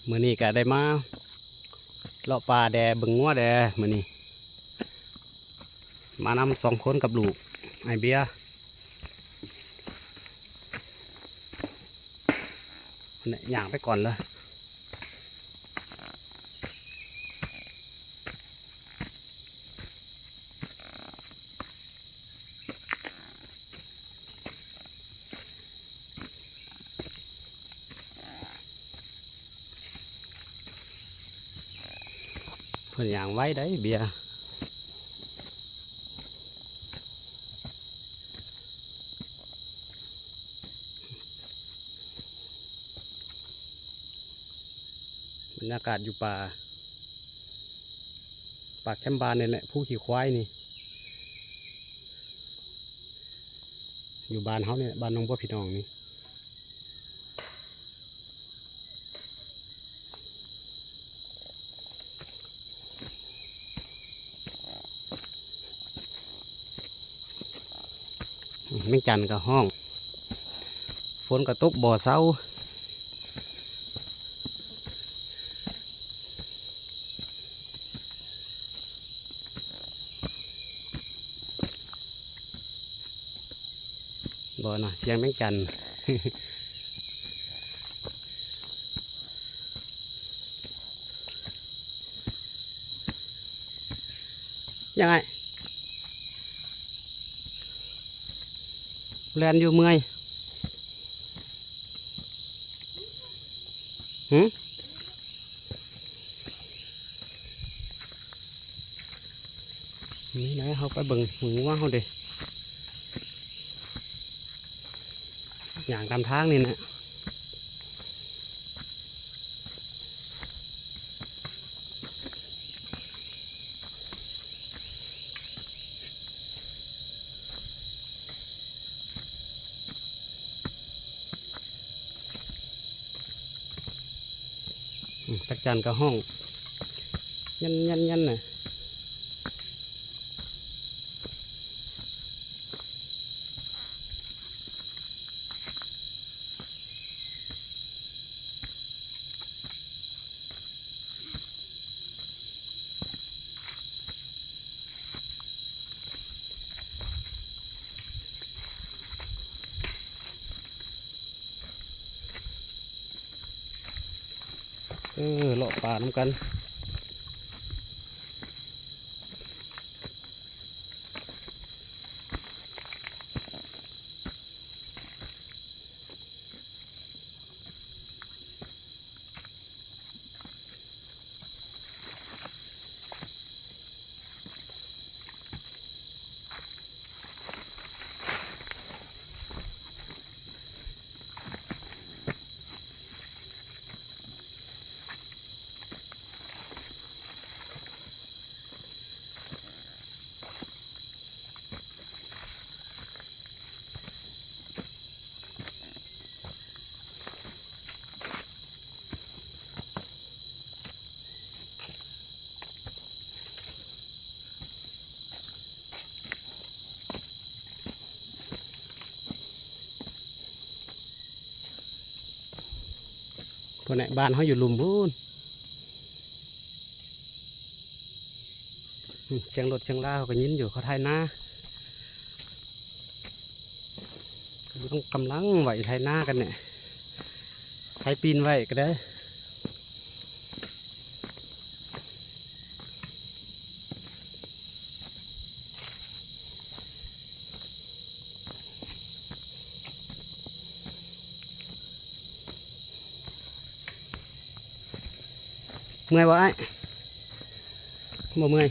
ມື້ນີ້ກໍໄດ້ມາເລາະປ່າແດ່ ເບິ່ງງົວແດ່ມື້ນີ້ ມານຳສອງຄົນກັບລູກອ້າຍເບຍ. ນີ້ ຍ່າງໄປກ່ອນເລີຍ. ເພິ່ນຍ່າງໄວໄດ໋ເບຍ. ບັນຍາກາດຢູ່ປ່າ ປ່າແຄມບ້ານນີ້ແຫຼະ ພູຂີ້ຄວາຍນີ້ ຢູ່ບ້ານເຮົານີ້ແຫຼະ ບ້ານໜອງບົວພີ່ນ້ອງນີ້. ແມງຈັນກໍຮ້ອງ ຝົນກໍຕົກບໍ່ເຊົາ. ບໍ່ນະ ສຽງແມງຈັນ. ຍັງໄງ ແລ່ນຢູ່ເມື່ອຍ. ຫື ນີ້ນະ ເຮົາໄປເບິ່ງງົວເຮົາເດ ຍ່າງຕາມທາງນີ້ນະ. ອືມ ຈັກຈັ່ນກໍຮ້ອງ ຍັນໆໆນະ. ເອີ ເລາະປ່ານຳກັນ. ພຸ້ນແຫຼະ ບ້ານເຮົາຢູ່ລຸ່ມພຸ້ນ. ອືມ ສຽງລົດສຽງລາເຮົາກໍຍິນຢູ່ ເຂົາໄຖນາ ກຳລັງ ກຳລັງໄຫວ້ໄຖນາກັນແຫຼະ ໄຖປີນໄຫວ້ກໍໄດ້. ເມື່ອຍບໍ່ອ້າຍ? ບໍ່ເມື່ອຍ.